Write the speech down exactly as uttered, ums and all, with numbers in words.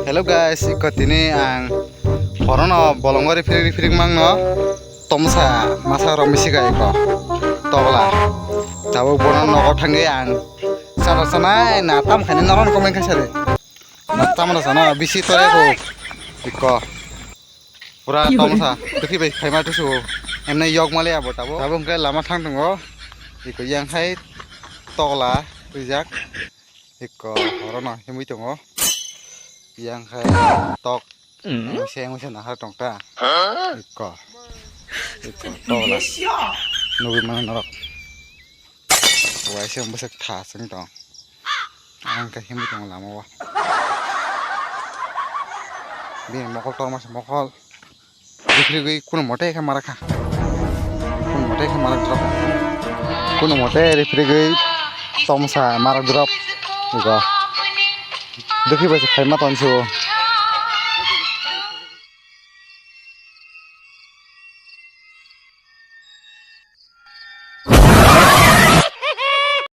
Hello guys, iko tini ang horono bolongo rifrik rifrik mangno tomsa masa rok misiga iko togla. Tabuk bono nogo thangwi ang chalo sanai na tam khaini noron comment khaisari. Na tam na sana bisi tore ko iko. Pura tomsa, dukhi bai khaima tusu. Emne yok male abo tabo. Tabo hwnkhe lama thang tongo. Iko yang hai togla rijak. Iko horono himwi tongo. Yang hai tok. Seng seng nahar tongta. Iko. Iko togla. Nugwi mano norok. Waisa bwswk tha chwng tong. Ang khe himwi tongo lama o. Bini mokol torma se mokol. Bikrigwi kuno mote khe marakha. Kuno mote khe marak drop. Kuno mote rifrigwi tomsa marak drop. Ego. Dukhi bai se khaima tonsi o.